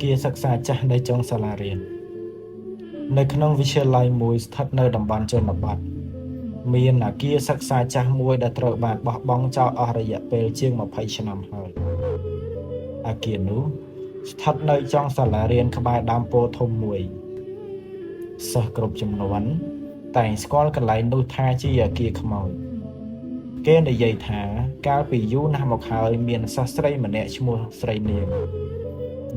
គារសិក្សាចាស់នៅចុងសាលារៀននៅក្នុងវិទ្យាល័យមួយស្ថិតនៅតំបន់ជនបទមានអគារសិក្សាចាស់មួយដែលត្រូវបានបោះបង់ចោលអស់រយៈពេលជាង20ឆ្នាំហើយអគារនោះស្ថិតនៅចុងសាលារៀនក្បែរដើមពោធិ៍ធំមួយសិស្សគ្រប់ចំនួនតែងស្គាល់កន្លែងនោះថាជាអគារខ្មោចគេនិយាយថាកាលពីយូរណាស់មកហើយមានសិស្សស្រីម្នាក់ឈ្មោះស្រីនាង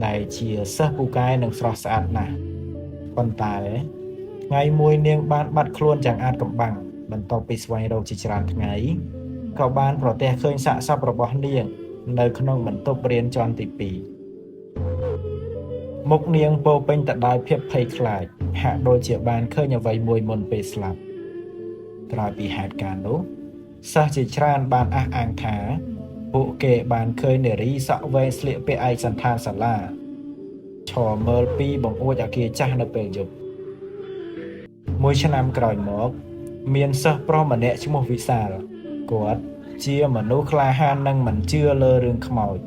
ដែលជាសិស្សពូកែនិងស្រស់ស្អាតណាស់ប៉ុន្តែថ្ងៃមួយនាងបានបាត់ខ្លួនយ៉ាងអាថ៌កំបាំងបន្ទាប់ពីស្វែងរកជាច្រើនថ្ងៃក៏បានប្រទះឃើញសាកសពរបស់នាងនៅក្នុងបន្ទប់រៀនជាន់ទី2មុខនាងពោរពេញទៅដោយភាពភ័យខ្លាចហាក់ដូចជាបានឃើញអ្វីមួយមុនពេលស្លាប់ក្រោយពីហេតុការណ៍នោះសិស្សជាច្រើនបានអះអាងថាពួកគេបានឃើញនារីសក់វែងស្លៀកពាក់ឯកសណ្ឋានសាលាឈរមើលពីបង្អួចអគារចាស់នៅពេលយប់មួយឆ្នាំក្រោយមក មានសិស្សប្រុសម្នាក់ឈ្មោះវិសាលគាត់ជាមនុស្សក្លាហាននិងមិនជឿលើរឿងខ្មោច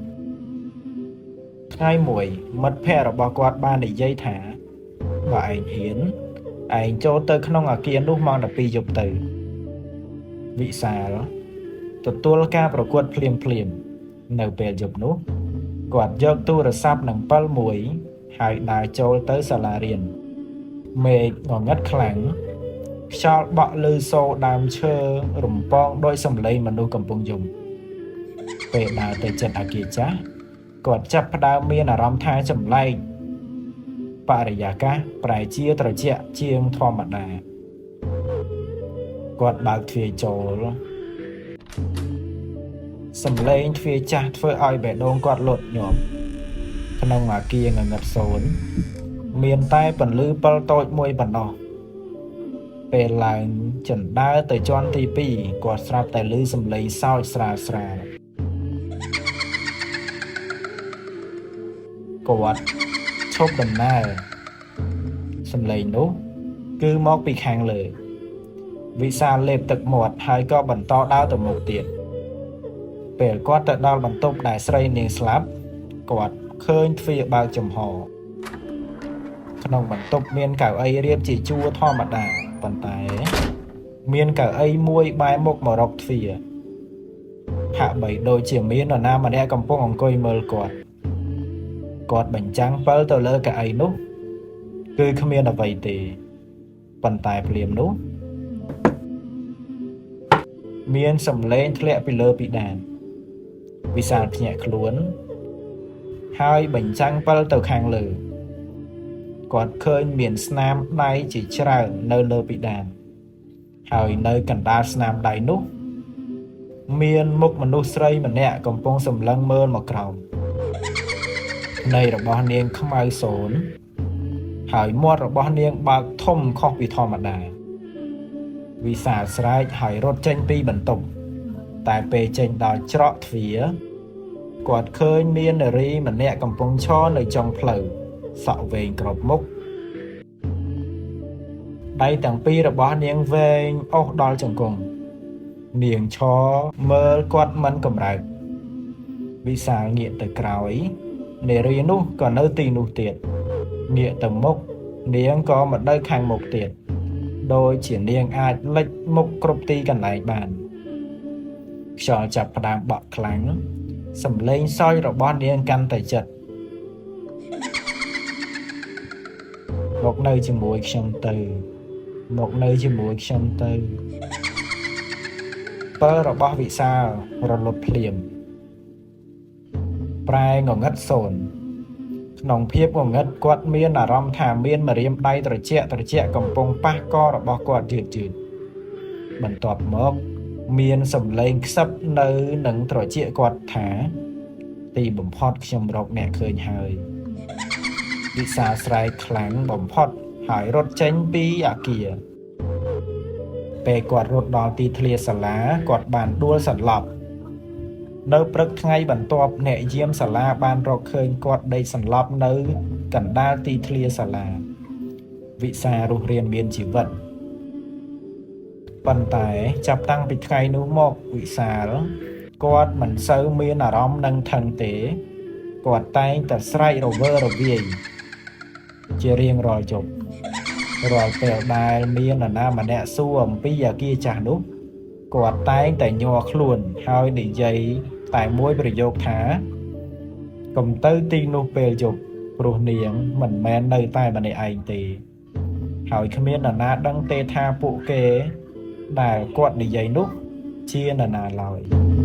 ថ្ងៃមួយមិត្តភ័ក្តិរបស់គាត់បាននិយាយថាបើឯងហ៊ានឯងចូលទៅក្នុងអគារនោះម៉ោង12យប់ទៅវិសាលទទួលការប្រកួតភ្លាមភ្លាមៗនៅពេលយប់នោះគាត់យកទូរស័ព្ទនិងពិលមួយហើយដើរចូលទៅសាលារៀនមេឃងងឹតខ្លាំងខ្យល់បក់ឮសូរដើមឈើរំពងដោយសំឡេងមនុស្សកំពុងយំពេលដើរទៅជិតអគារចាស់គាត់ចាប់ផ្ដើមមានអារម្មណ៍ថាចម្លែកបរិយាកាសប្រែជាត្រជាក់ជាងធម្មតាគាត់បើកទ្វារចូលសំឡេងទ្វារចាស់ធ្វើឲ្យបេះដូងគាត់លោតញាប់ក្នុងអគាรงងឹតសូន្យមានតែពន្លឺពិលតូចមួយប៉ុណ្ណោះពេលឡើងជណ្ដើរទៅជាន់ទី2គាត់ស្រាប់តែឮសំឡេងសើចស្រាលស្រាលគាត់ឈប់ដំណើរសំឡេងនោះគឺមកពីខាងលើវិសាលលេបទឹកមាត់ហើយក៏បន្តដើរទៅមុខទៀតពេលគាត់ទៅដល់បន្ទប់ដែលស្រីនាងស្លាប់គាត់ឃើញទ្វារបើកចំហក្នុងបន្ទប់មានកៅអីរៀបជាជួរធម្មតាប៉ុន្តែមានកៅអីមួយបែរមុខមករកទ្វារហាក់បីដូចជាមាននរណាម្នាក់កំពុងអង្គុយមើលគាត់គាត់បញ្ចាំងពិលទៅលើកៅអីនោះគឺគ្មានអ្វីទេប៉ុន្តែភ្លាមនោះមានសំឡេងធ្លាក់ពីលើពិដានវិសាលភ្ញាក់ខ្លួនហើយបញ្ចាំងពិលទៅខាងលើគាត់ឃើញមានស្នាមដៃជាច្រើននៅលើពិដានហើយនៅកណ្ដាលស្នាមដៃនោះមានមុខមនុស្សស្រីម្នាក់កំពុងសម្លឹងមើលមកក្រោមភ្នែករបស់នាងខ្មៅសូន្យហើយមាត់របស់នាងបើកធំខុសពីធម្មតាវិសាលស្រែកហើយរត់ចេញពីបន្ទប់តែពេលចេញដល់ច្រកទ្វារគាត់ឃើញមាននារីម្នាក់កំពុងឈរនៅចុងផ្លូវសក់វែងគ្រប់មុខដៃទាំងពីររបស់នាងវែងអូសដល់ជង្គង់នាងឈរមើលគាត់មិនកម្រើកវិសាលងាកទៅក្រោយនារីនោះក៏នៅទីនោះទៀតងាកទៅមុខនាងក៏មកនៅខាងមុខទៀតដោយជានាងអាចលិចមុខគ្រប់ទីកន្លែងបានខ្យល់ចាប់ផ្ដើមបក់ខ្លាំងសំឡេងសើចរបស់នាងកាន់តែជិតមកនៅជាមួយខ្ញុំទៅមកនៅជាមួយខ្ញុំទៅពិលរបស់វិសាលរលត់ភ្លាមប្រែងងឹតសូន្យក្នុងភាពងងឹតគាត់មានអារម្មណ៍ថាមានម្រាមដៃត្រជាក់ត្រជាក់កំពុងប៉ះករបស់គាត់យឺតយឺតបន្ទាប់មកមានសំឡេងខ្សឹបនៅនឹងត្រចៀកគាត់ថាទីបំផុតខ្ញុំរកអ្នកឃើញហើយវិសាលស្រែកខ្លាំងបំផុតហើយរត់ចេញពីអគារពេលគាត់រត់ដល់ទីធ្លាសាលាគាត់បានដួលសន្លប់នៅព្រឹកថ្ងៃបន្ទាប់អ្នកយាមសាលាបានរកឃើញគាត់ដេកសន្លប់នៅកណ្ដាលទីធ្លាសាលាវិសាលរស់រានមានជីវិតប៉ុន្តែចាប់តាំងពីថ្ងៃនោះមកវិសាលគាត់មិនសូវមានអារម្មណ៍នឹងថឹងទេ គាត់តែងតែស្រែករវើរវាយជារៀងរាល់យប់រាល់ពេលដែលមាននរណាម្នាក់សួរអំពីអាគារចាស់នោះគាត់តែងតែញ័រខ្លួនហើយនិយាយតែមួយប្រយោគថាកុំទៅទីនោះពេលយប់ព្រោះនាងមិនមែននៅតែម្នាក់ឯងទេ ហើយគ្មាននរណាដឹងទេថាពួកគេដែលគាត់និយាយនោះជានរណាឡើយ។